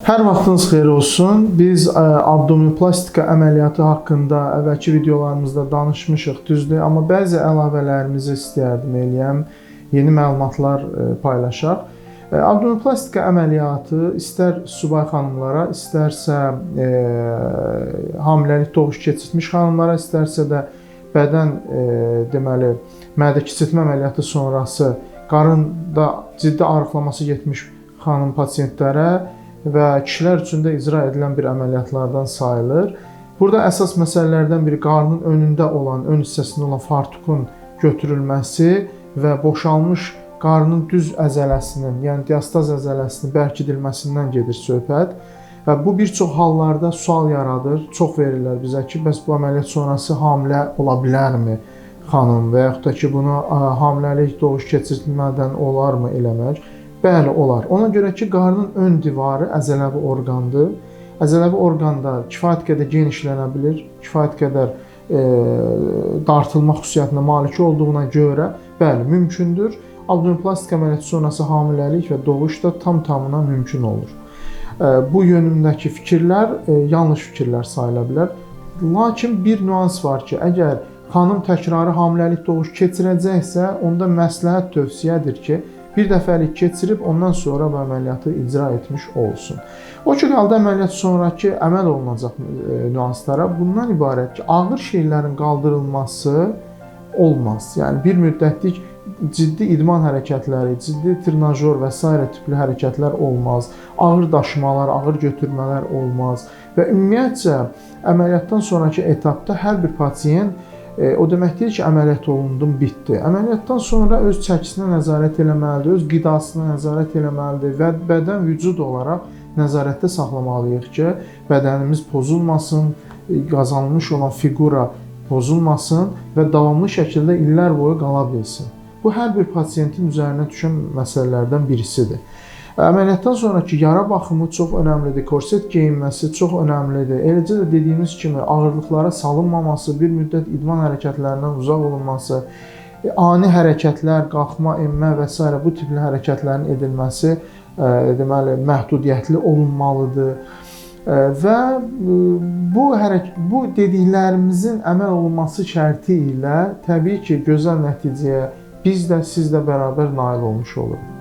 Hər vaxtınız xeyir olsun. Biz abdominoplastika əməliyyatı haqqında əvvəlki videolarımızda danışmışıq, düzdür, amma bəzi əlavələrimizi istəyərdim eləyəm, yeni məlumatlar paylaşaq. Abdominoplastika əməliyyatı istər subay xanımlara, istərsə hamiləlik doğuş keçirtmiş xanımlara, istərsə də bədən deməli mədə kiçiltmə əməliyyatı sonrası qarında ciddi arıqlaması getmiş xanım pasientlərə və kişilər üçün də icra edilən bir əməliyyatlardan sayılır. Burada əsas məsələlərdən biri qarnın önündə olan, ön hissəsində olan fartukun götürülməsi və boşalmış qarnın düz əzələsinin, yəni diastaz əzələsinin bərkidilməsindən gedir söhbət. Və bu bir çox hallarda sual yaradır. Çox verirlər bizə ki, bəs bu əməliyyat sonrası hamilə ola bilərmi xanım və yaxud da ki, bunu hamiləlik doğuş keçirtmədən olarmı eləmək? Bəli, olar. Ona görə ki, qarnın ön divarı əzələvi orqandır. Əzələvi orqanda kifayət qədər genişlənə bilir, kifayət qədər dartılma xüsusiyyətinə malik olduğuna görə, bəli, mümkündür. Abdominoplastika əməliyyatı sonrası hamiləlik və doğuş da tam-tamına mümkün olur. Bu yönündəki fikirlər yanlış fikirlər sayıla bilər. Lakin bir nüans var ki, əgər xanım təkrarı hamiləlik doğuş keçirəcəksə, onda məsləhət tövsiyədir ki, bir dəfəlik keçirib, ondan sonra bu əməliyyatı icra etmiş olsun. O ki, qaldı əməliyyat sonraki əməl olunacaq nüanslara, bundan ibarət ki, ağır şeylərin qaldırılması olmaz. Yəni, bir müddətlik ciddi idman hərəkətləri, ciddi trenajor və s. tipli hərəkətlər olmaz, ağır daşımalar, ağır götürmələr olmaz və ümumiyyətcə əməliyyatdan sonraki etapda hər bir pasient o demək deyil ki, əməliyyat olundum, bitdi. Əməliyyatdan sonra öz çəkisinə nəzarət eləməlidir, öz qidasına nəzarət eləməlidir və bədən vücud olaraq nəzarətdə saxlamalıyıq ki, bədənimiz pozulmasın, qazanılmış olan fiqura pozulmasın və davamlı şəkildə illər boyu qala bilsin. Bu, hər bir pasientin üzərinə düşən məsələlərdən birisidir. Əməliyyatdan sonraki yara baxımı çox önəmlidir, korset geyinməsi çox önəmlidir. Eləcə də dediyimiz kimi ağırlıqlara salınmaması, bir müddət idman hərəkətlərindən uzaq olunması, ani hərəkətlər, qalxma, enmə və s. bu tipli hərəkətlərin edilməsi deməli, məhdudiyyətli olunmalıdır. Və bu dediklərimizin əməl olunması şərti ilə təbii ki, gözəl nəticəyə biz də, siz də bərabər nail olmuş oluruq.